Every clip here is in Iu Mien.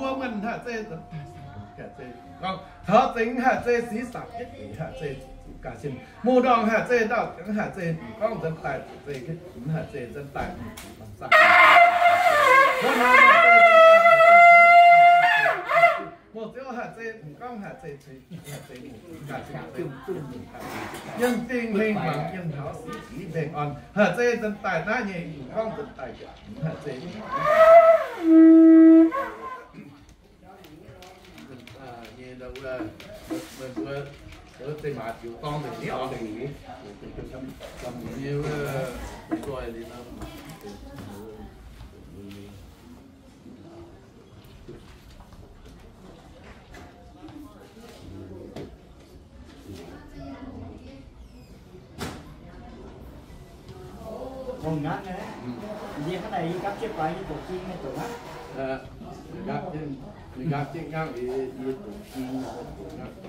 Muoz-muonh haih zei nzuonx daaih, haih zei gorngv taux zengx haih zei six saangc jienv, haih zei ga'sin muoz-ndorngh haih zei ndau ziangx, haih zei gorngv nzuonx daaih, zei haih zei nzuonx daaih, muoz-ziouv haih zei gorngv haih zei Yiem dingh lingh muangx, yiem taux six fingx mbengh orn, haih zei nzuonx daaih naaiv nyei, gorngv nzuonx daaih haih zei nyei, wuov, wuov, wuov, zei maaz jiu dorng nzengc ni, orn nzengc ni, nyei wuov, nzoih liuz nor. Ngongh nqaatv naaiv, yie hnangv naaic yie gapv jienv baaix yie doqc ging naaiv doqc aqv. Yie gapv jienv nqaatv, yie doqc ging naaiv doqc aqv.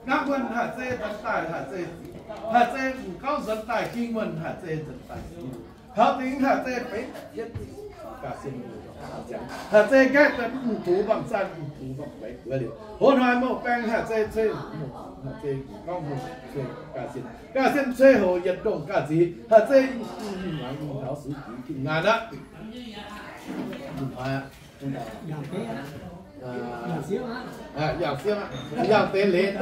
Nqa'haav muonh haih zei nzuonx daaih, haih zei, haih zei m'gauv nzuonx daaih, ging muonh haih zei nzuonx daaih. Taux dingc haih zei benx yietc ga'sin, haih zei nqaeqv benx m'gux mba'zanh, m'gux mba'guaix guaix liuz, hov hnoi mouh baeng haih zei cuei, haih zei m'gauv mouh cuei ga'sin, ga'sin cuei hoc yietc ndongh ga'nziex, haih zei mangc taux sux jiex Tin-Hungh ngaanh aqv. Yangh siemv aqv, yangh deix leiz,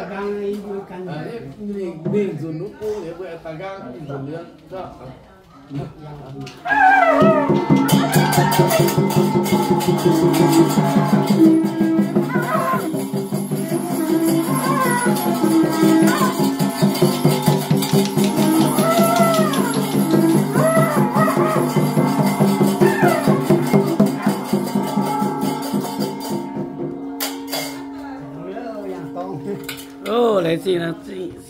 mingh nzunc nuv bung liuz mbuo da'nqaang mingh nzunc liuz. Ov, laengz zingh, laengz zingh.